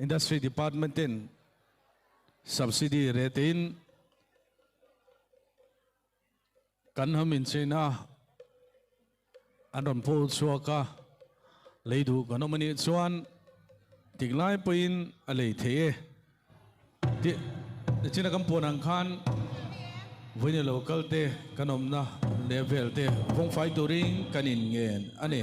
Industry Department ten subsidy rate in kan hnam incheina an rawn pho chhuak a, lei duh kan awm a nih chuan tik lai pawhin a lei thei e. Tih china kan puan ang khan vawiin lo kal te kan awmna leh vel te vawngfai turin kan inngen a ni.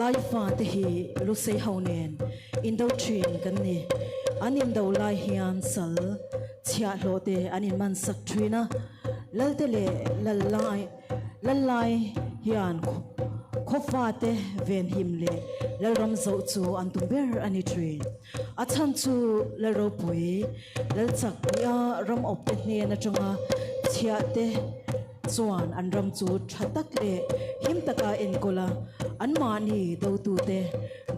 Laifa te hi Lusei ho nen indo thin kan ni. An indo lai hian sal chhiahhlawh te an inman sak thin a, Lalte leh Lal lai Lal lai hian khawfa te venhim leh Lalram zoh chu an tum ber a ni thin. A chhan chu Lal ropui, Lal chak nia ram awp te hnen atanga chhiah te chuan an ram chu tha tak leh him taka enkawl a, anmahni dotute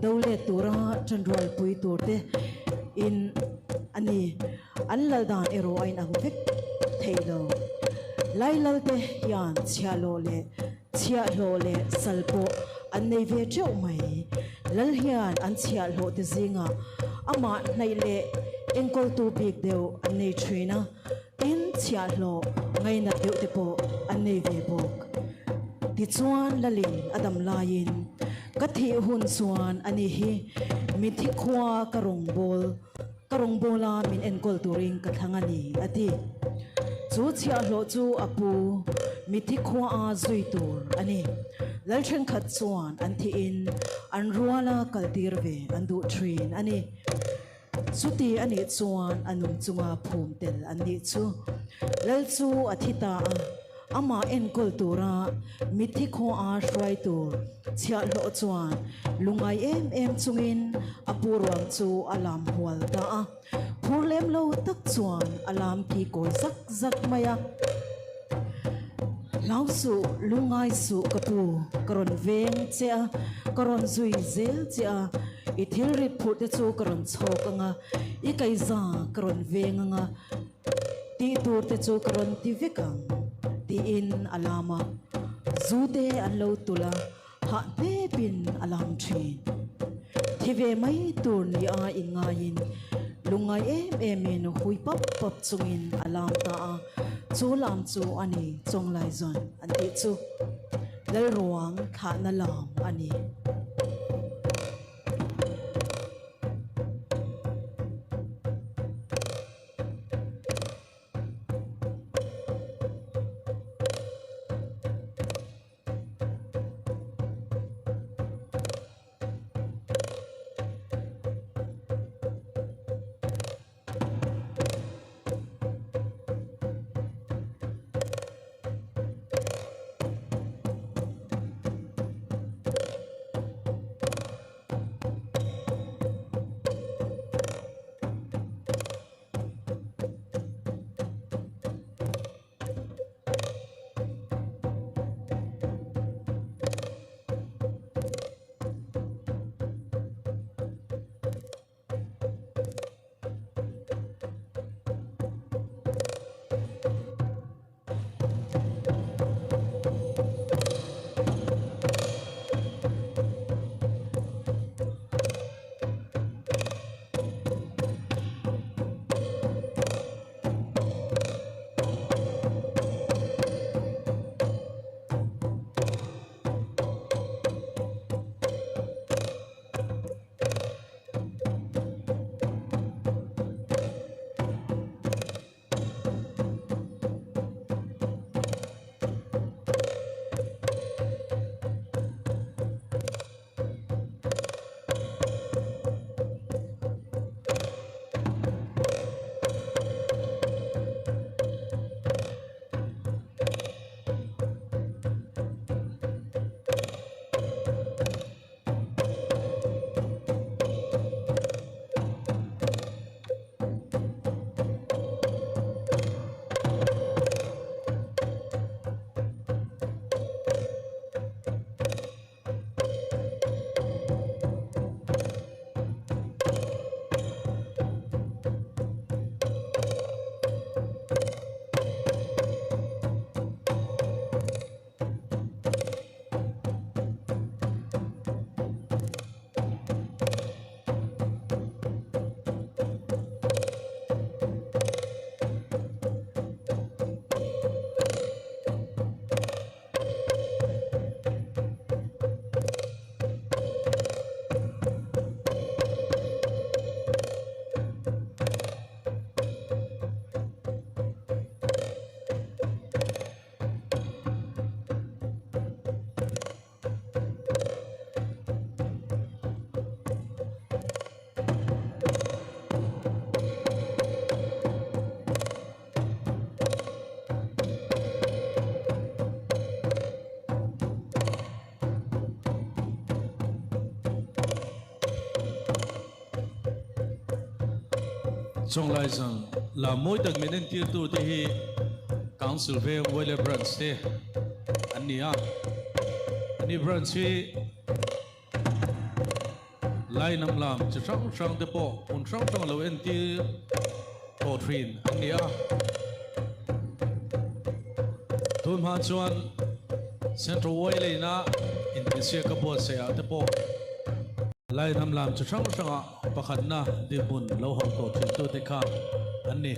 do let tura tanrualpui tur te in a ni. An lal dan erawh a inang vek thei lo. Lai lal te hian chhiahhlawh leh chhiahhlawh leh sal pawh an nei ve teuh mai. Lal hian an chhiahhlawh te zingah amah hnaih leh enkawltu bik deuh an nei thin a, tin chhiahhlawh ngainat deuh te pawh an nei ve bawk. Tichuan lalin a dam laiin ka thih hun chuan ani hi mithi khua ka rawngbâwl Ka rawngbawla min enkawl turin ka thlang a ni, a ti. Chu chhiahhlawh chu a pu mithi khuaa zui tur a ni. Lal thenkhat chuan an thihin an ruala kaltir ve an duh thin a ni. Chuti a nih chuan a nung chunga phum tel an nih chu. Lal chu a thi ta a. Amah enkawl tura mitthi khaw-a hruai tur chhiahhlawh chuan lungngai em em chungin a pu ruang chu a lam hual ta a. Phur lem lo tak chuan a lam ki kawi zak zak mai a. Hlau suh, lungngai suh ka pu, ka rawn veng che a, ka rawn zui zel che a, i thil rit phurh te chu ka rawn chhawk ang a, i kaiza ka rawn veng ang a, Tih tur te chu ka rawn ti vek ang, tiin a lam a. Zu te an lo tulh a, hah hnepin a lam thin. Thi ve mai tur ni a inngaiin lungngai em emin hui pap pap chungin a lam ta a, chu lam chu a ni Chawnglaizawn an tih chu. Lalruang thlahna lam a ni. Chawnglai zan la mawi tak min entirtu te hi Council Veng Wele Branch te an ni a. Ani branch hi Lai nam lam chi hrang hrang te pawh hmun hrang hrang lo entir tawh thin an ni a. Tun hma chuan Central Waileina intinsiak a buatsaih ah te pawh Lai nam lam chi hrang hrangah pakhatna dinhmun lo hauh tawh thin tute kha an ni.